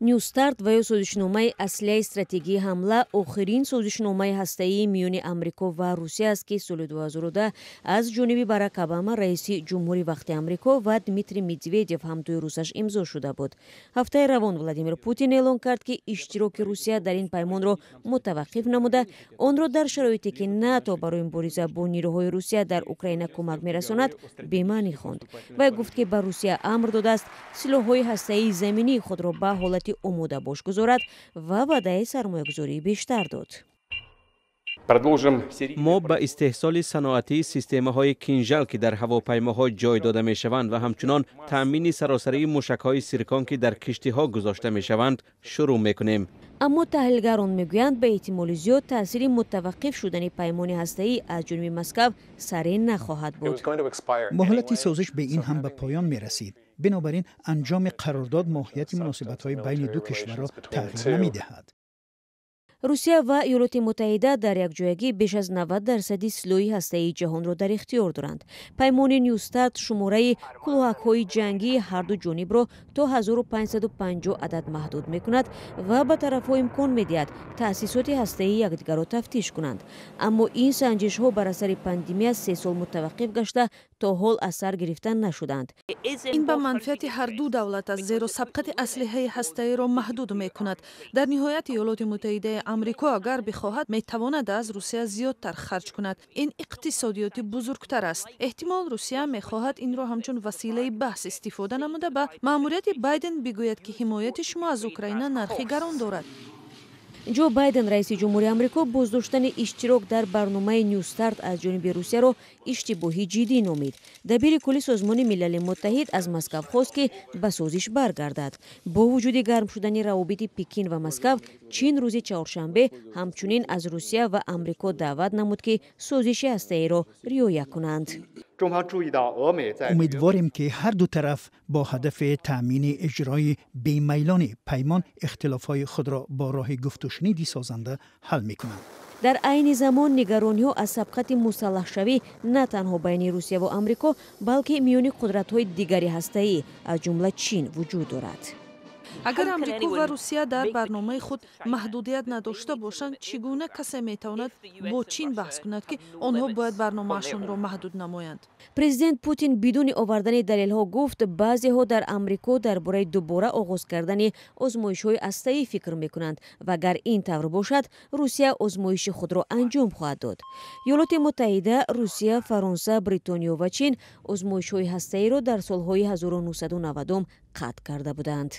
Нью Старт ва ё созишномаи аслияи стратегии ҳамла охирин созишномаи ҳастаии миёни Амрико ва Русия аст, ки соли 2010 аз ҷониби Барак Обама, раиси ҷумҳури вақти Амрико, ва Дмитрий Медведев, ҳамтои русаш, имзо шуда буд. Ҳафтаи равон Владимир Путин эълон кард, ки иштироки Русия дар ин паймонро мутаваққиф намуда, онро дар шароите, ки НАТО барои мубориза бо нирӯҳои Русия дар Украина кӯмак мерасонад, бемаънӣ хонд. Вай гуфт, ки ба Русия амр додааст силоҳҳои ҳастаии заминии худро ба ҳолати омодабош гузорад ва ваъдаи сармоягузории бештар дод. Мо ба истеҳсоли саноатии системаҳои Кинжал, ки дар ҳавопаймоҳо ҷой дода мешаванд, ва ҳамчунон таъмини саросарии мушакҳои Сиркон, ки дар киштиҳо гузошта мешаванд, шурӯъ мекунем. Аммо таҳлилгарон мегӯянд, ба эҳтимоли зиёд таъсири мутаваққиф шудани паймони ҳастаӣ аз ҷониби Москав сареъ нахоҳад буд. Муҳлати созиш бе ин ҳам ба поён мерасид, бинобар ин анҷоми қарордод моҳияти муносибатҳои байни ду кишварро тағйир намедиҳад. Русия ва Иёлоти Муттаҳида дар якҷоягӣ беш аз 90 дарсади силоҳи ҳастаии ҷаҳонро дар ихтиёр доранд. Паймони Нью Старт шумораи кулоҳакҳои ҷангии ҳарду ҷонибро то 1550 адад маҳдуд мекунад ва ба тарафҳо имкон медиҳад таъсисоти ҳастаии якдигарро тафтиш кунанд. Аммо ин санҷишҳо бар асари пандемия 3 сол мутаваққиф гашта, то ҳол аз сар гирифта нашуданд. Ин ба манфиати ҳарду давлат аст, зеро сабқати аслиҳаи ҳастаиро маҳдуд мекунад. Дар ниҳоят, Иёлоти Муттаҳидаи Амрико, агар бихоҳад, метавонад аз Русия зиёдтар харҷ кунад. Ин иқтисодиёти бузургтар аст. Эҳтимол, Русия мехоҳад инро ҳамчун василаи баҳс истифода намуда, ба маъмурияти Байден бигӯяд, ки ҳимояти шумо аз Украина нархи гарон дорад. Ҷо Байден, раиси ҷумҳури Амрико, боздоштани иштирок дар барномаи Нью Старт аз ҷониби Русияро иштибоҳи ҷиддӣ номид. Дабири кулли Созмони Милали Муттаҳид аз Москав хост, ки ба созиш баргардад. Бо вуҷуди гарм шудани равобити Пекин ва Москав, Чин рӯзи чаҳоршанбе ҳамчунин аз Русия ва Амрико даъват намуд, ки созиши ҳастаиро риоя кунанд. Умедворем, ки ҳар ду тараф бо ҳадафи таъмини иҷрои бемайлони паймон ихтилофҳои худро бо роҳи гуфтушуниди созанда ҳал мекунанд. Дар айни замон нигарониҳо аз сабқати мусаллаҳшавӣ на танҳо байни Русия ва Амрико, балки миёни қудратҳои дигари ҳастаӣ, аз ҷумла Чин, вуҷуд дорад. Агар Амрико ва Русия дар барномаи худ маҳдудият надошта бошанд, чӣ гуна касе метавонад бо Чин баҳс кунад, ки онҳо бояд барномаашонро маҳдуд намоянд? Президент Путин бидуни овардани далелҳо гуфт, баъзеҳо дар Амрико дар бораи дубора оғоз кардани озмоишҳои ҳастаӣ фикр мекунанд ва агар ин тавр бошад, Русия озмоиши худро анҷом хоҳад дод. Иёлоти Муттаҳида, Русия, Фаронса, Бритониё ва Чин озмоишҳои ҳастаиро дар солҳои 1990 қатъ карда буданд.